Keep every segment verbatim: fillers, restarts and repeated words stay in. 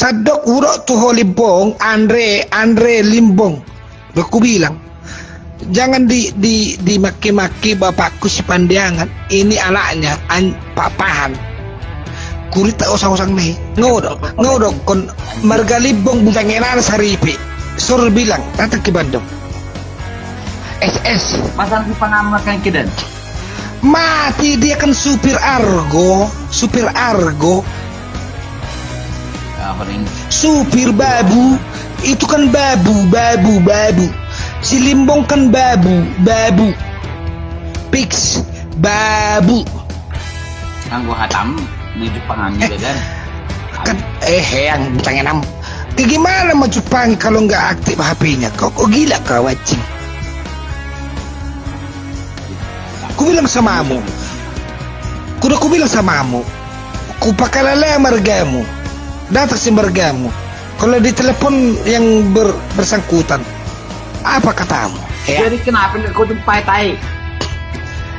Sandok hudok tu ho Limbong, Andre, Andre Limbong. Udah kubilang, jangan di, di, dimaki-maki bapakku si Pandiangan. Ini anaknya, an-, papahan. Kurit tak osang-osang nih. Ngodok, ngodok kon marga Limbong, bujang enan saripe. Sur bilang, datang ke Bandung. S S. Masa di pangamat kan kidan? Mati dia kan supir Argo, supir Argo. Apa nih? Supir babu, itu kan babu, babu, babu. Si Limbong kan babu, babu. Fix, babu. Anggo hatam di Jepang, eh, kan? Kan, eh, yang bujang enan. Bagaimana mau Jepang kalau nggak aktif H P-nya? Kau, kau gila kau, anjing. Kubilang sama mu. Kuda kubilang sama mu. Kupakalala margamu. Datang si margamu. Kalau ditelepon yang ber-, bersangkutan, apa katamu? Ya. Jadi kenapa nggak kau jumpai, tai?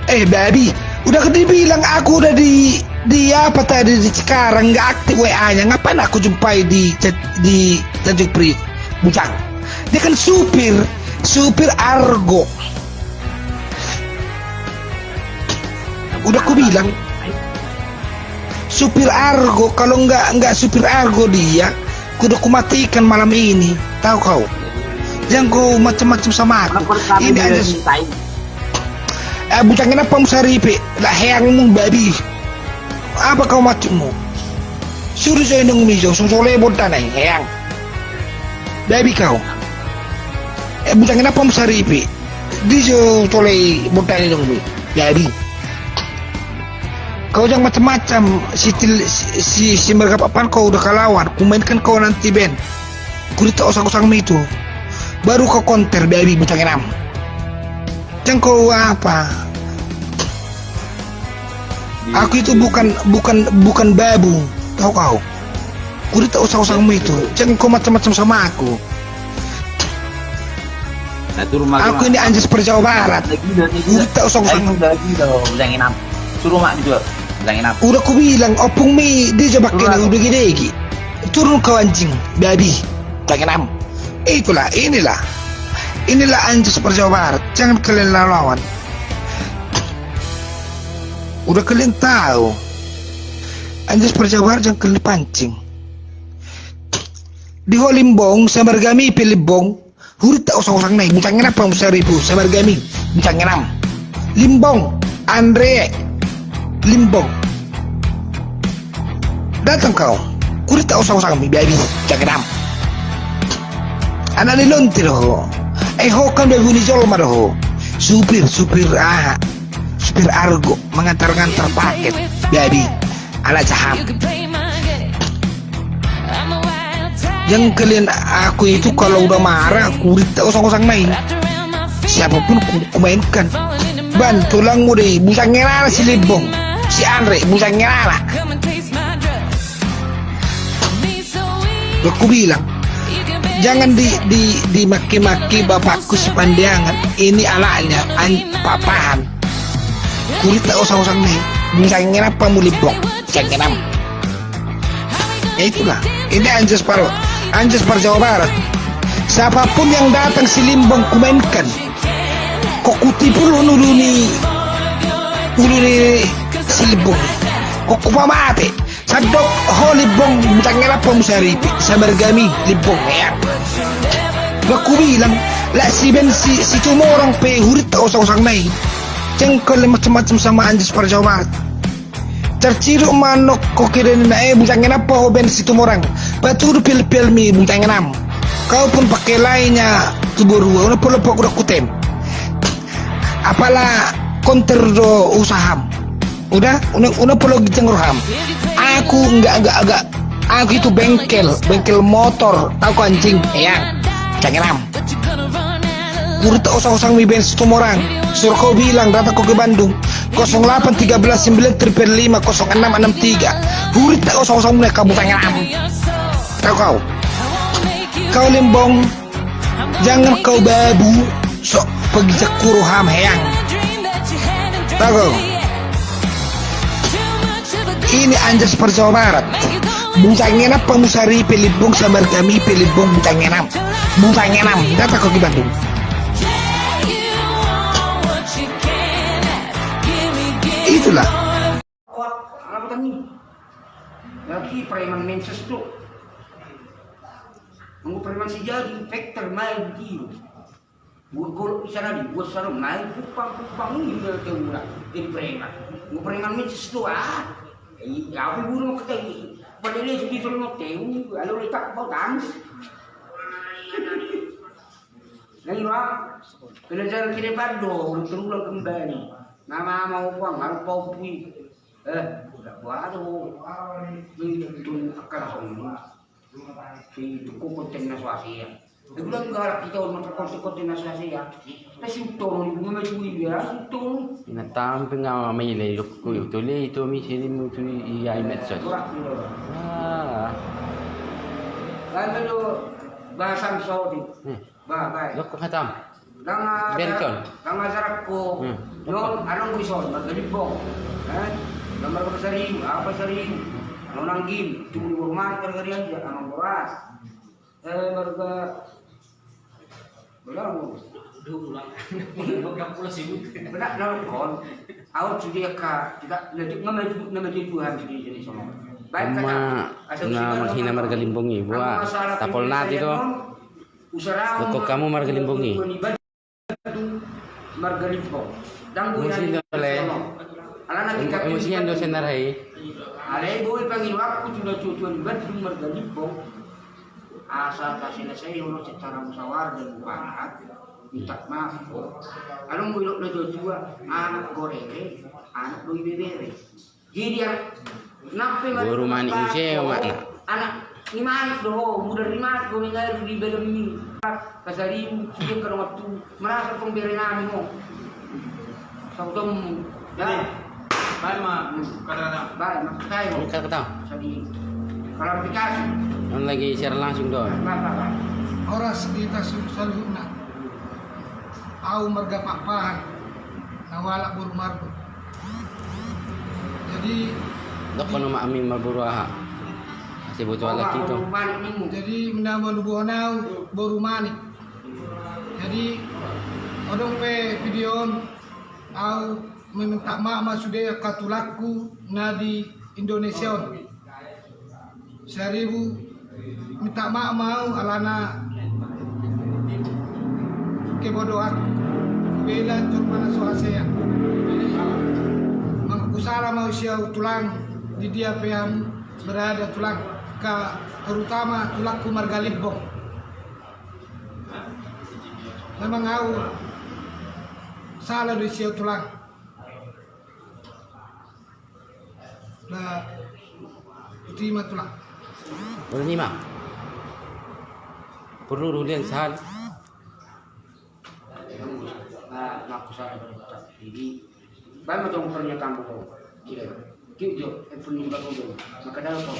Eh, babi, udah dibilang aku udah di, di apa tadi, di Cikarang, nggak aktif W A-nya. Ngapain aku jumpai di, di Tanjung Priok? Bujang. Dia kan supir, supir Argo. Udah kubilang, supir Argo, kalau nggak, nggak supir Argo dia, kuda kumatikan malam ini, tahu kau? Jangan kau macam-macam sama aku. Ini aja. Eh, bujang enan pamu saripe, lah heang mu babi. Apa kau maksudmu? Suruh saya nunggu mijo, suruh soleh bodan ai, heang. Babi kau. Eh, bujang enan pamu saripe. Di jo tolei bodan i dong, Bung. Jadi, kau jangan macam-macam. Si, si, si, si mergap apaan kau udah kalawan? Kumainkan kau nanti band. Kurit osang-osang itu. Baru kau konter, babi, bujang enan. Jangan kau apa? Aku itu bukan, bukan, bukan babu, tahu kau? Kuda tak usah-usahmu itu, jangan kau macam-macam sama aku. Aku ini Anjas per Jawa Barat. Kuda tak usah-usahmu. Udah kubilang, opung mi di jabak kena udah gede. Turun kau anjing, babi. Bujang enan. Itulah, inilah. Inilah Anjas per Jawa Barat. Jangan kalian lawan. Udah kalian tahu. Anjas per Jawa Barat jangan kalian pancing. Di ho Limbong, samargami pe Limbong. Hurit tak usah-usah nai, bujang enan pamu saripe, samargami, bujang enan. Limbong, Andre, Limbong. Datang kau, kuda tak usah-usah mi, babi, bujang enan. Anak ni lonte do ho. Eh, ho kan babu ni jolma do ho. Supir, supir aha? Supir Argo, mengantar-ngantar paket. Babi, anak jahat. Jangan kalian, aku itu kalau udah marah, kuda tak usah-usah nai. Siapapun ku, kumainkan. Ban, tulangmu deh, bujang enan si Limbong. Si Andre, bujang enan. Udah kubilang, jangan di, di, dimaki-maki bapakku si Pandiangan. Ini anaknya, an-, papahan. Kuda tak usah-usah nai. Bujang enan pamu Limbong. Bujang enan. Ya itulah. Ini Anjas per, Anjas per Jawa Barat. Siapapun yang datang si Limbong kumainkan. Kok kutipul ulu ni, ulu ni si Limbong. Kok kupamate. Sandok ho Limbong, bujang enan pamu saripe, samargami Limbong, ya. Udah kubilang, lah si band si, si Tumorang pe hurit tak usah-usah nai. Jangan kalian macam-macam sama Anjas per Jawa Barat. Terciduk manok kau kira ni na, eh, bujang enan paho band si Tumorang. Patudu pil-pil mi, bujang enan. Kau pun pakai lainnya tubuh dua, udah perlu pokok udah kutem. Apala konter do usaham. Udah, udah, udah perlu gijang roham. Aku enggak, enggak, enggak. Aku itu bengkel, bengkel motor. Tahu kau anjing? Ya, bujang enan. Kuda tak usah-usah mi band si Tumorang. Suruh kau bilang, datang kau ke Bandung. Kosong delapan tiga belas sembilan triple lima kosong enam enam tiga. Hurit tak usah-usah mi, kau bujang enan. Tahu kau? Kau Limbong. Jangan kau babu, sok pagi jakuru ham heang. Tahu kau? Ini Anjas per Jawa Barat. Buta ngenam, pamusari pe Limbong, samargami pe Limbong, buta ngenam. Buta ngenam, datang kau di Bandung. Itulah. Kuat, apa tadi? Lagi preman menses tu. Nunggu preman si jadi, vektor main di. Buat golok di sana di, buat sana main kupang-kupang ini dia dia udah. Jadi preman. Nunggu preman menses tu ah. Eh, ya apa guru mau kata ini? Pada dia jadi tolong mau tahu, lalu letak mau tangis. Nah, iya. Pelajaran kira bando, udah terulang kembali. Nama mau uang, harus bau bui. Eh, udah buat tuh. Itu akan songong. Itu kok konten na so asea. Dia bilang galak kita orang konten konten na so asea. Kita syuting, ini bunga maju ini ya, syuting. Ina tamping nga maila ilok ku itu le itu mi sini mutu iya i medsos. Ora, ora. Ah. Lalu bahasan Saudi. Hmm. Ba, baik. Lok ko hatam. Dang, ah, Benton. Dang ajarak ko. Hmm. Yon, adong bison, marga Limbong. Eh? Dang marga Pasaribu, apa Pasaribu? Ano nanggin, cuma di rumah marga dia, ano boras. Eh, marga Benar, udah ulang. Udah pulang sibuk. Benar, lalu kon. Awak sudah ka, tidak, nanti nama, nama dia Tuhan sudah jadi sama. Baik, kata. Asal na menghina marga Limbong i, buat tapol nanti tuh. Usaha. Kok kamu marga Limbong i? Marga Limbong. Musim dole. Alana kita. Musim yang dosen narai. Alai boy panggil waktu sudah tujuan Bandung marga Limbong. Asa taselesai olo secara musyawarah dan mufakat. Minta maaf. Along boy lok na tujuan anak gorere, anak boy bebere. Jadi ya, nape boru Manik muse, makna. Anak ni Manik do ho, mudar ni Manik do mengalir di dalam ini. Pasaribu, dia kalau waktu merasa pemberi nami ho. Sautemu. Ya. Baik, Ma. Hmm. Kata-kata. Baik, Ma. Kata-kata. Jadi, klarifikasi. On lagi siaran langsung do. Baik, baik, baik. Horas di tasu saluhutna. Au marga Pakpahan. Na hualap boru Marbun. Jadi, dok kono ma ami marboru aha? Asa boto halak i. Jadi, na manubuhon au boru Manik. Jadi, adong pe video on, au meminta maaf ma sude angka tulangku na di Indonesia on. Saribu, minta maaf ma au alana kebodohan. Bela jolma na so asea. Mangaku sala ma au sian tulang, di dia pe hamu berada tulang, ka terutama tulangku marga Limbong. Memang au sala do sian tulang. Na, uti ma tulang. Udah ni ma. Perlu rulian sahal. Nah, aku salah berucap. Jadi, baik macam pernyataan bohong. Tidak. Kiu jo, eh, pun ni baru jo. Maka dah kau.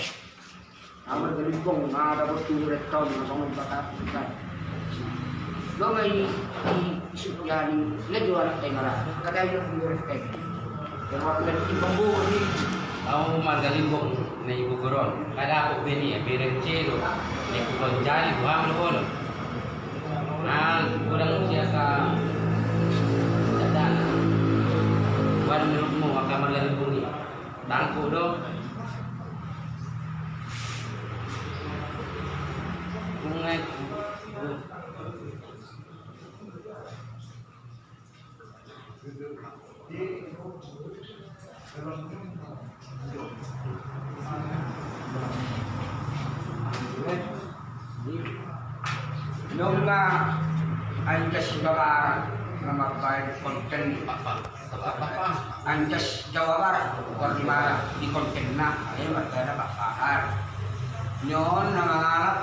Amar Galimbong, na dapot tu rektor, na songon baka, bukan. Lo ngai, i, i, isuk yani, na jo anak tai mara. Kata i, lo tu rektor. Yang waktu dari Galimbong, ni. Au marga Limbong, na i Bogor on. Kada aku beni, ya, bereng celo. Na i Bogor jali, buham lo kono. Nah, kurang usia ka, sadana. Buat menurutmu, maka marga Limbong ni. Tangku do. Bunga. Nunga anjas Jawa Barat na mambaen konten. Anjas Jawa Barat, bukan di mana, di kontenna, ada yang berkata Pak Fahar. Nyon na mangalap,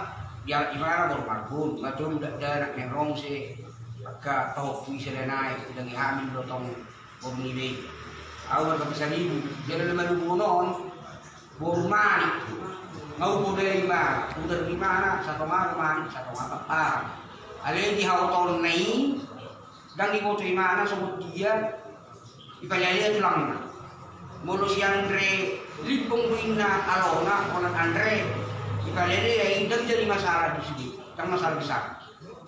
di anak di mana, boru Marbun, macam dak ada anak nerong se, maka tau kui selenai, sedang hamil do tong. Boru ni be. Au marga Pasaribu, jala na manubuhon on, boru Manik. Nga ubo da i ma, uda di mana, satonga do Manik, satonga Pakpahan. Alai di haotoonna i, dang diboto imana, songon dia, ipalea-lea tulangna. Molo si Andre Limbong do inna alona, holan Andre, dipalele, ia i ndang jadi masalah di sude, ndang masalah besar.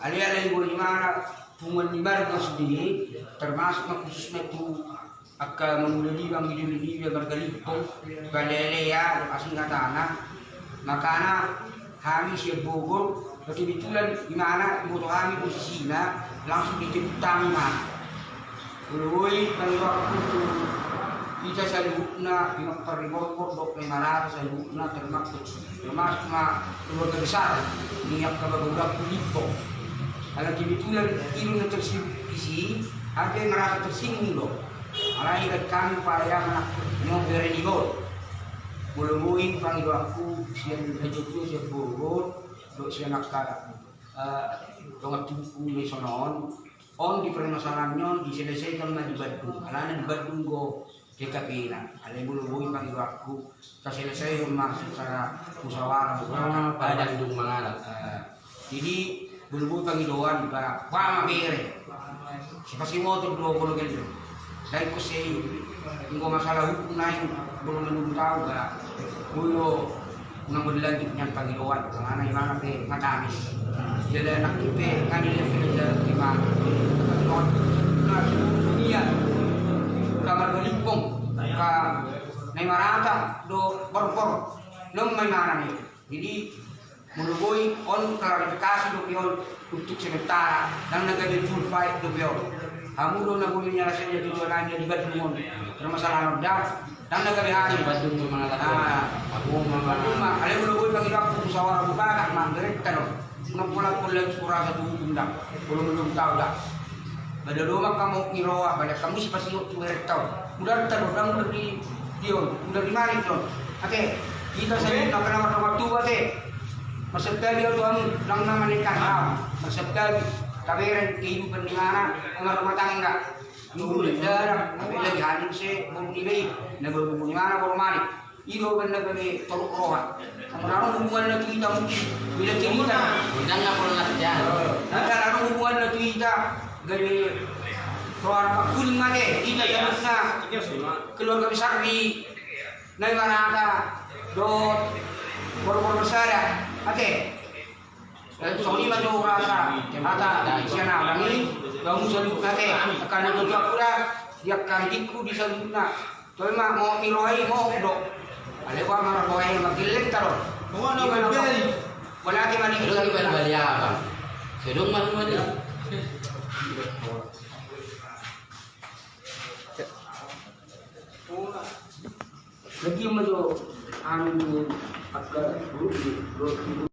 Alai, alai boi imana punguan ni marga sude, termasuk ma khususna tu angka mangula ni bang, di diri ni marga Limbong, dipalele ia, lokasi hatana. Makana hami sian Bogor, kebetulan imana diboto hami posisina, langsung dijemput hami ma. Molo boi pangidoanku tu hita saluhutna, di Parribongkor dohot na i marata saluhutna, termasuk, termasuk ma keluarga besar ni angka baoa ni Limbong. Ala kebetulan i do na tersinggung disi, hami pe merasa tersinggung do. Alai hami pe manang ni on bere ni on. Molo boi pangidoanku sian natuatua sian Bogor dohot sian angka, eh, dongan tubuku na dison on, on di permasalahan ni on diselesaikan ma di Bandung. Alana di Bandung do T K P-na. Alai molo boi pangidoanku, taselesaihon ma secara musyawarah mufakat. Ah, Bandung mangalap. Eh, jadi molo boi pangidoan, ba, ba ma bere. Sipasiboto do molo gelleng. Dai kose i, anggo masalah hukum na i, molo menurut au, ba, molo unang berlanjut nian pangidoan, karena imana pe matangis. Jadi anak pe kan dia pe jadi imana. Nah, seluruh dunia, angka marga Limbong, angka na i marata dohot Borgor, nunga imana ni. Jadi molo boi, on klarifikasi dope on untuk sementara, ndang na gabe full fight dope on. Hamu do na boi menyelesaikan tujuan na di Bandung on. Permasalahan on ndang, ndang na gabe hal i. Bandung do mangalap. Ah, Bandung ma. Alai molo boi pangidoanku, musyawarah mufakat ma, direct do. Nunga pola-pola tu rasa tu hukum ndang. Molo menurut au ndang. Ba dao do ma angka mohop ni roha, ba dao hamu sipasiihut tu berenta on. Mudar ta do, ndang mudar di, di on, mudar di manik on. Ate, hita saluhutna angka na mardongan tubu ate. Marsiapari au tu hamu, ndang na manekkan au. Marsiapari, tabereng kehidupan ni imana, marrumah tangga. Nunga dendara, apalagi hami muse boru ni iba i, na boru ni imana boru Manik. I do umbahen na gabe torop roha. Ndang adong hubunganna tu hita mungkin. Beda cerita. Undang na pola latihan. Ndang adong hubunganna tu hita gabe roha na pangkuling ma ate. Hita saluhutna keluarga besar ni na i marata dohot boru-boru bersada. Ate. Songon i ma jo rasa hata sian abang i, tu hamu saluhutna ate, angka na tuatua, di angka adingku di saluhutna. Toe ma mohop ni roha i, mohop do. Alai boha ma roha i, margelleng ta do. Mohop na bali-bali. Boha na ate ma di. Bali-bali abang. Sedang ma rumah dia. Jadi ma jo anu, angka grup, grup.